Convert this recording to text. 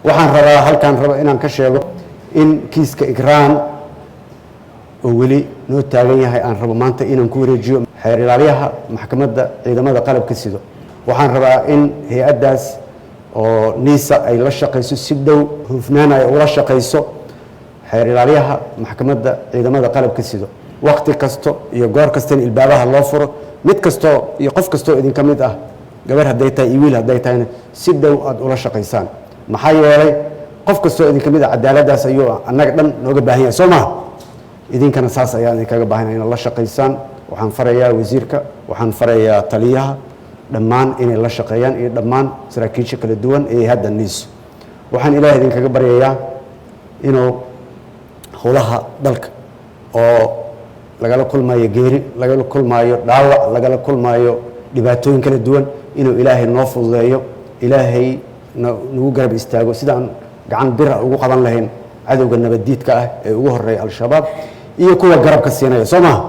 Waxaan rabaa halkaan raba inaan ka sheego in kiiska Ikraan oo weli noo taagan yahay aan rabo maanta inaan ku wareejiyo xeer ilaalyaha maxkamadda ciidamada qalabka sido. Waxaan rabaa in hay-addaas oo NISA ay la shaqayso si dhow, hufnaan ay ula shaqayso xeer ilaalyaha maxkamadda ciidamada qalabka sido, waqti kasto iyo goor kasta in ilbaabaha loo furo. Mid kastoo iyo qof kastoo idinka mid ah, gabar hadday tahay iyo wiil hadday tahayna, si dhow aada ula shaqaysaan, maxaa yeelay qof kastoo idinka mid ah cadaaladdaas ayuu annaga dhan nooga baahan yahay, soo maha? Idinkana saas ayaan idinkaga baahanaya inaad la shaqaysaan. Waxaan farayaa wasiirka, waxaan farayaa taliyaha, dhammaan inay la shaqeeyaan iyo dhammaan saraakiisha kala duwan ee hadda NISO. Waxaan Ilaah idinkaga baryayaa inuu howlaha dalka oo lagala kulmaayo geeri, lagala kulmaayo dhaawac, lagala kulmaayo dhibaatooyin kala duwan, inuu Ilaahay noo fududeeyo, Ilaahay nagu garab istaago sidaan gacan bira ugu qaban lahayn cadowga nabaddiidka ah ee ugu horeeya Al-Shabaab iyo kuwa garabka siinaya, soo maha?